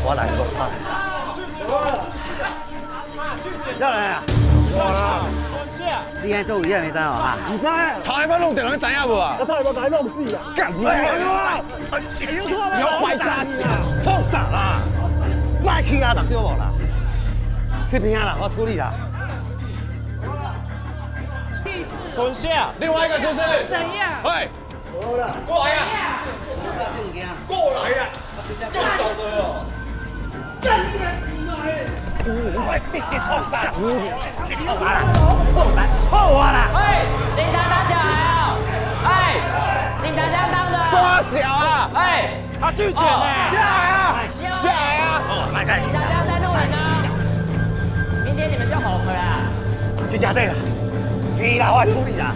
我來，我來。少年啊，你按做危險，你知無哈？唔知。頭一擺弄著人知影無啊？我頭一擺共你弄死啊！幹什麼？你要壞啥小？創啥啦？莫欺壓人對無啦？去邊仔啦，我處理啦。蹲下。另外一個是不是？怎樣？喂，過來啊！過來啊！又走的哦。幹你娘雞巴！我必須創啥？你創啥啦？創我啦！喂，警察打小孩啊！哎，警察這樣當的。多小啊！哎，他拒絕呢。下來啊！下來啊！哦，莫開。警察這樣在弄人啊！明天你們就紅了啦。去食底啦，去啦，我來處理啦。